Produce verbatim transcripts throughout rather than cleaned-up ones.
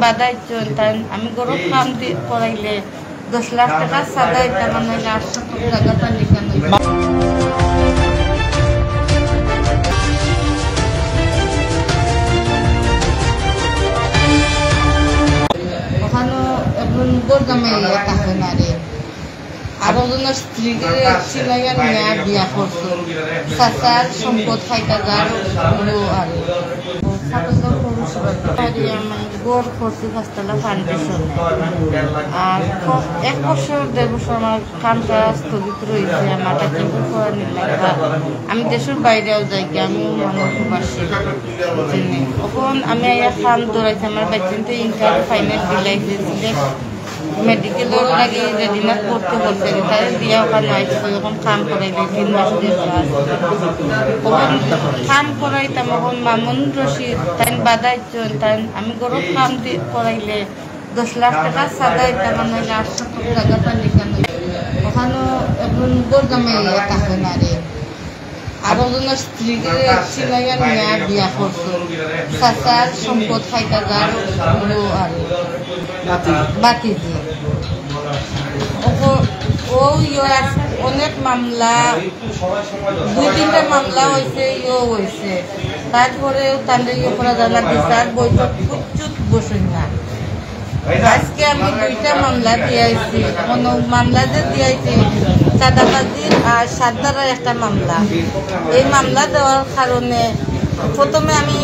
চাঁদা দিছইন, তাইন আমি গরুর ফার্ম দি করাইলে দশ লাখ টেকা চাঁদা দিতাম, আর নাইলে আটশো কোটি টাকা পানি কেন? ওখানো এখন গরু জামাই থাকে না রে। আরো জনের স্ত্রীরে চিনাইয়া নিয়া বিয়া করছে। চাচার সম্পদ খাইতা যার হলো আর। ছাগল তো পুরুষ বাড়ি। বাড়ি আমার ঘর করছি পাঁচতলা ফাউন্ডেশনে। আর ক-, এক বছর, দেড় বছর আমার কামটা স্থগিত রয়েছে। আমার চাকরি করা নিলাম। আমি দেশের বাইরেও যাই, আমি মানুষ বাসি। এখন আমি এক কাম ধরাইছি, আমার বাচ্চাতে ইন্টার ফাইনাল দিলাইছে, সিলেট মেডিকেলর লাগি রেডিনাত ভর্তি করছে, তাই দিয়া ওখানে আইছি, এখন কাম করাইলে তিন মাস দিয়ে ক্লাস। এখন কাম করাইতাম, এখন মামুন রশিদ, তাইন বাধা দিচ্ছেন, তাইন আমি গরুর ফার্ম দি করাইলে দশ লাখ টেকা চাঁদা দিতাম, আর নাইলে আটশো কোটি টাকা পানি কেন? ওখানো এখন গরু জামাই থাকে না রে। আরো জনের স্ত্রীরে চিনাইয়া নিয়া বিয়া করছে। চাচার সম্পদ খাইতা যার হলো আর বাতিজি। ওগো, ও ইয়ে আছে, অনেক মামলা, দুই তিনটা মামলা হইছে, ইয়ে হইছে। তারপরে তানরে ইয়ে করা যায় না, বিচার বৈঠক কিচ্ছু বসে না। আজকে আমি দুইটা মামলা দিয়াইছি। কোনো মামলা যে দিয়াইছি, চাঁদাবাজির আর সাতধারার একটা মামলা। এই মামলা দেওয়ার কারণে প্রথমে আমি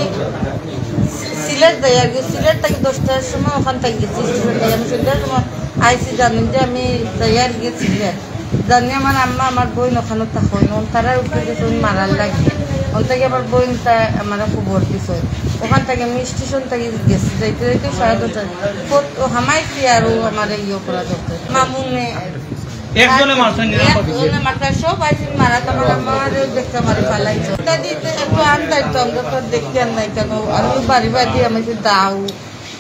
সিলেট যাই আর কি, সিলেট থাকি দশটার সময় ওখান থাকি গেছি, সিলেট থাকি আমি সিলেটের সময় আইছি, জানেন যে আমি যাই আর কি সিলেট। জানি আমার আম্মা, আমার বোন ওখানো থাকইন, তারার উপরে গেছে মারার লাগি। ওখান থাকি আমার বোন তা আমার খবর দিছে। ওখান থাকি আমি স্টেশন থাকি গেছি, যাইতে যাইতে সাড়ে দশটা। কত হামাইছি আর ও আমারে ইয়ে করা দরকার। মামুনে একজনে মারছে, নিরাপদ। একজনে মারছে, সব আইছে মারা, তো আমার আম্মারে দেখতে মারি ফালাইছে। তা দিতে একটু আন যাইতো, আমরা তো দেখি আর নাই কেন। আমি বাড়ি বাড়ি আমি দাও।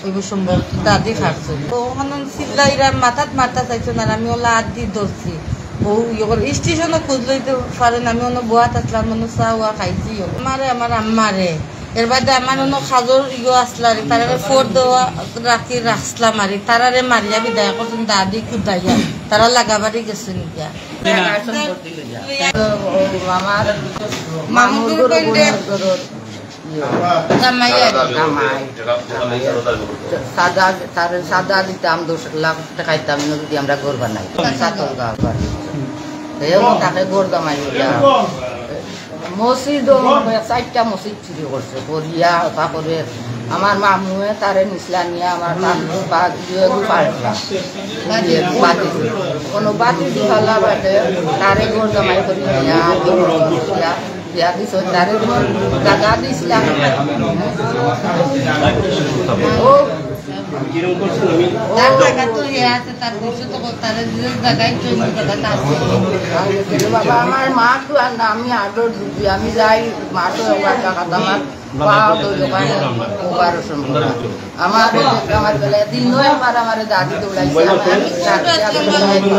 ওই সম্ভব দাদি খাচ্ছে। তো ওখানে চিল্লাইরা মাথাত মারতা চাইছে না, আমি ওলা আত দি ধরছি। ও ইয়ে করে স্টেশনে খোঁজ লইতে পারেন, আমি অন্য বোয়াত আসলাম, অন্য চা ওয়া খাইছি। আমারে, আমার আম্মারে, এর বাদে আমার অন্য খাজর ইয়ে আসলা রে, তারা ফোর দেওয়া রাখি রাখছিলাম আর তারারে মারিয়া বিদায় করছেন দাদি কুদাইয়া, তারা লাগাবাড়ি গেছেন গিয়া। ও আমার মামুর মামুর ঘর কইলে বোনের ঘর। জামাই আর জামাই, জামাই। চাঁদা, তার চাঁদা দিতাম, দশ লাখ টাকা দিতাম, যদি আমরা ঘর বানাই। আচ্ছা। সাতল গাঁও বাড়ি। এই হলো তাকে ঘর জামাই হইলাম। মসজিদও চারটা মসজিদ চুরি করছে, করিয়া হতা করে। আমার মামুয়ে তারে নিছলা নিয়া, আমার তার বা-, ইয়ে গু পাল্টলা। ইয়ে গু বাতি দিল। কোনো বাতি দি ফালা বাদে, তারে ঘর জামাই করি নিয়া, বিয়া দিছইন, তারে যেমন জাগা দিছিলাম। ও। তার জাগা তো ইয়ে আছে, তার বংশ তো তারে যে জাগায় জমি জাগাটা আছে। বাবা, আমার মা তো আর না, আমি আদর দিছি, আমি যাই, মা তো একবার জাগাটা আমার পাও তো দোকানে অপারেশন করা। আমার আমার বেলা দিন নয়, আমার, আমার দাদি দৌড়াইছে, আমার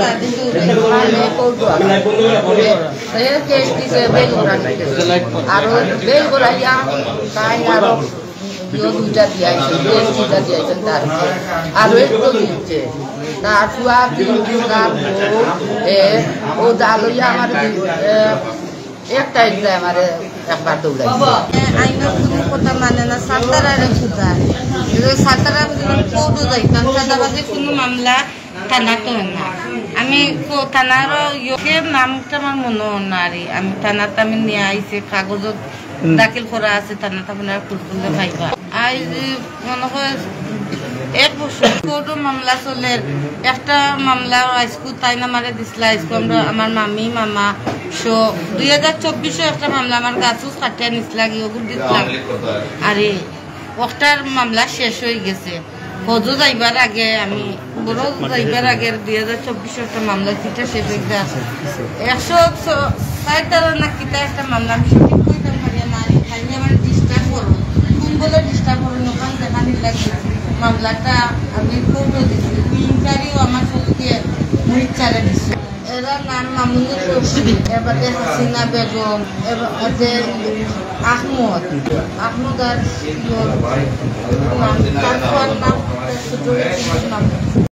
দাদি দৌড়াইছে। আমার মেয়ে কৌটো আছে। সে কেস দিছে, বেল করা নিছে। আর ওই বেল করাইয়া তাই আরো ইয়ে দুইটা দিয়াইছে, কেস দুইটা দিয়াইছেন তার। আর ওই তো দিচ্ছে। তার ফুয়া তিন দিন, তার বউ, এ, ও দা লইয়া আমার দিন, এ, একটা এক যায় আমারে একবার দৌড়াইছে। আইনর কোনো কথা মানে না, সাতারারে খুঁজা। সাতারা খুঁজলাম, কোর্টও যাইতাম, চাঁদাবাজি কোনো মামলা থানাত হয় না। আমি কো-, থানারও ইয়ে নামটা আমার মনে হয় না রে। আমি থানাত আমি নিয়ে আইছি, কাগজও দাখিল করা আছে থানাত, আপনারা খোঁজ করলে পাইবা। আই যে মনে হয় এক বছর কোর্টও মামলা চলের, একটা মামলা আইজকু তাইন আমারে দিছলা, আইজকু আমরা, আমার মামি, মামা সহ দুই হাজার চব্বিশও একটা মামলা আমার গাছ উছ কাটিয়া নিছলা, গিয়ে ওগুলো দিছলাম। আরে, ওটার মামলা শেষ হয়ে গেছে। হজও যাইবার আগে আমি, বড় যাইবার আগে দুই হাজার চব্বিশও একটা মামলা, কিতা শেষ হয়ে গেছে। একশো ছ-, ষাট ধারা না কিতা একটা মামলা, আমি সঠিক কইতাম পারি না। খালি আমার ডিস্টার্ব করো, কোন বলে ডিস্টার্ব করো, ওখান দেখানি লাগে। মামলাটা আমি কোর্টও দিছি, ইনকোয়ারিও আমার সত্যি মরিচারে দিছে। এরা নাম মামুনুর রশিদ, এবারে হাসিনা বেগম, এবারে আহমদ, আহমদ আর ইয়ো নাম, তার ফুয়ার নাম শুনলাম।